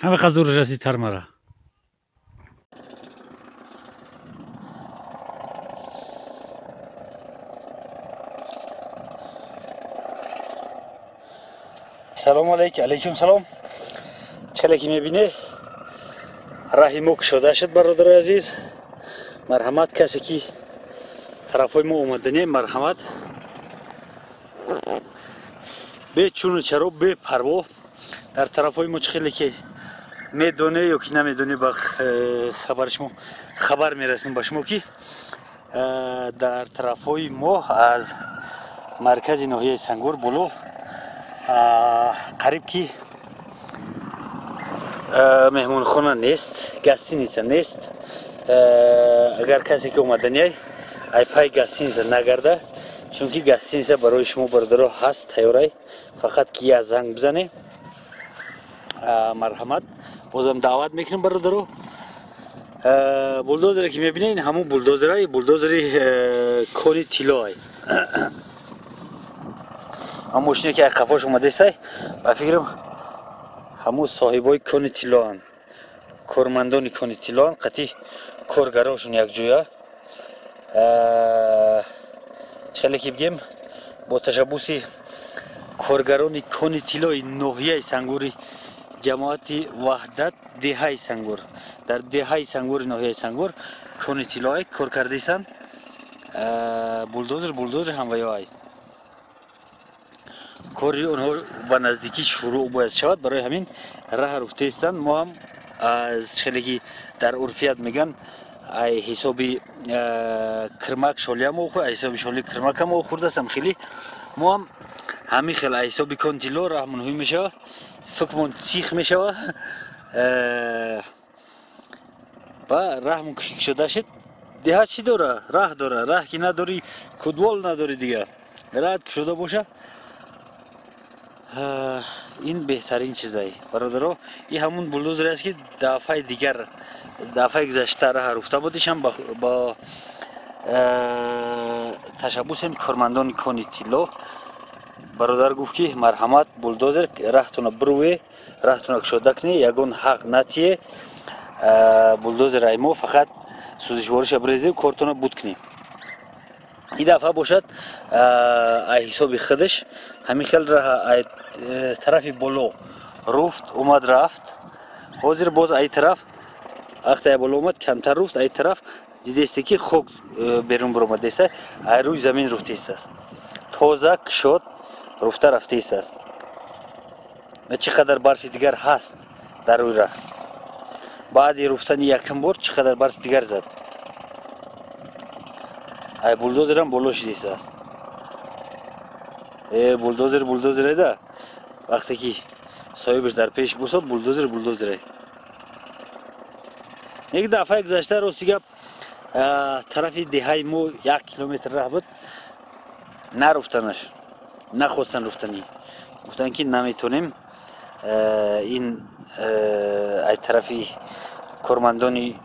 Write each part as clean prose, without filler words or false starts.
Ҳама қадр расид тармара. Салом алейкум, алейкум салом. Чӣ ки мебинӣ, раҳи мо кушода шуд, бародари азиз. Марҳамат, касе ки тарафҳои мо омаданӣ, марҳамат. Бечуну чаро, бепарво дар тарафҳои мо чӣ хеле ки медонӣ ё ки намедонӣ, ба хабари шумо хабар мерасонем ба шумо, ки дар тарафҳои мо аз маркази ноҳияи Сангвор боло қариб ки меҳмонхона нест, гостиница нест. Агар касе ки омаданиай, ай пай гостиница нагарда, чунки гостиница барои шумо, бародаро, ҳаст, тайёрай, фақат ки я занг бизане. Марҳамат, бозам даъват мекунем, бародаро. Булдозере ки мебинед, ҳамун булдозерай, булдозери кони тиллоай. Ҳам мошине ки қафош омадестай, ба фикрам, ҳамун соҳибои кони тиллоанд, кормандони кони тиллоанд, қатъи коргарошон якҷоя. Хеле ки бигем, бо ташаббуси коргарони кони тиллои ноҳияи Сангвори, ҷамоати Ваҳдат, деҳаи Сангвор, дар деҳаи Сангвори ноҳияи Сангвор кони тиллоай кор кардесанд. Булдозер, булдозер ҳамваёай. Кори онҳо ба наздикӣ шурӯъ бояд шавад, барои ҳамин раҳ руфтаистанд. Мо ҳам аз хеле ки дар урфият меган, ай ҳисоби кирмак шолиам охӯр, ай ҳисоби шоли кирмакам охӯрдастам. Хеле мо ҳам ҳамин хел ай ҳисоби кони тилло раҳмон ҳуй мешава, фикрмон сих мешава ба раҳмон кушода шуд. Деҳа чӣ дора? Раҳ дора. Раҳ ки надорӣ, кудвол надорӣ, дига раҳат кушода боша, ин беҳтарин чизай, бародаро. И ҳамун булдозере аст, ки дафъаи дигар, дафъаи гузашта раҳа руфта будишам бо ташаббуси кормандони кони тилло. Бародар гуфт, ки марҳамат, булдозер, раҳтона бирӯе, раҳтона кушода кунӣ, ягон ҳақ натие. Булдозер ай мо, фақат сӯзишвориша бирезем, кортона буд кунем. Ин дафъа бошад, ай ҳисоби худаш ҳамин хел раҳа ай тарафи боло руфт, омад, рафт. Ҳозир боз ай тараф вақте ай боло омад, камтар руфт, ай тараф дидесте, ки хок берун биромадеста, ай рӯи замин руфтаистааст, тоза кушод руфта рафтаистааст. Чӣ қадар барфи дигар ҳаст дар рӯи раҳ. Баъди руфтани якум бор чӣ қадар барфи дигар зад. Ай булдозерам боло шидистааст. Э, булдозер булдозер да, вақте ки соҳибаш дар пеш бошад, булдозер булдозере. Як дафъаи гузашта, рости гап, тарафи деҳаи мо 1 километр раҳ буд, наруфтанаш, нахостан руфтанӣ, гуфтанд, ки наметонем. Ин ай тарафи кормандони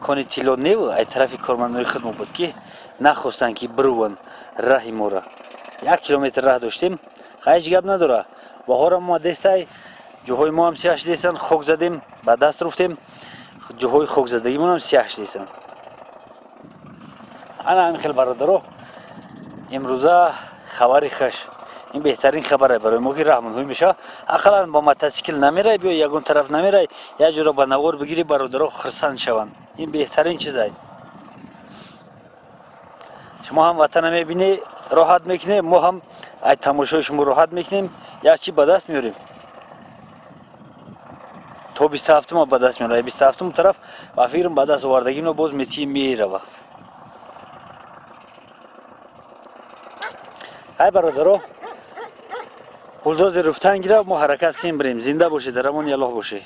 кони тилло не, ай тарафи кормандони худ мо буд, ки нахостанд, ки бируванд раҳи мора. 1 километр раҳ доштем. Ҳеҷ гап надора, баҳорам омадестай, ҷоҳои мо ҳам сиёҳ шудестанд. Хок задем, ба даст руфтем, ҷоҳои хокзадагимон ҳам сиёҳ шудестанд. Ана ҳамин хел, бародаро. Имрӯза хабари хуш, ин беҳтарин хабаре барои мо, ки раҳмонҳои мешава. Ақаллан бо мотосикл намерай, биё ягон тараф намерай, як ҷоро ба навор бигирӣ, бародаро хурсанд шаванд. Ин беҳтарин чизай. Шумо ҳам ватана мебинӣ, роҳат мекунем, мо ҳам ай тамошои шумо роҳат мекунем. Як чи ба даст меорем, то 27-ума ба даст меорем. 27-ум тараф, ба фикрам, ба даст овардагимро боз метии мерава. Ай бародаро, булдозер руфтан гирав, мо ҳаракат кунем, бирем. Зинда бошед, дар амони Аллоҳ бошед.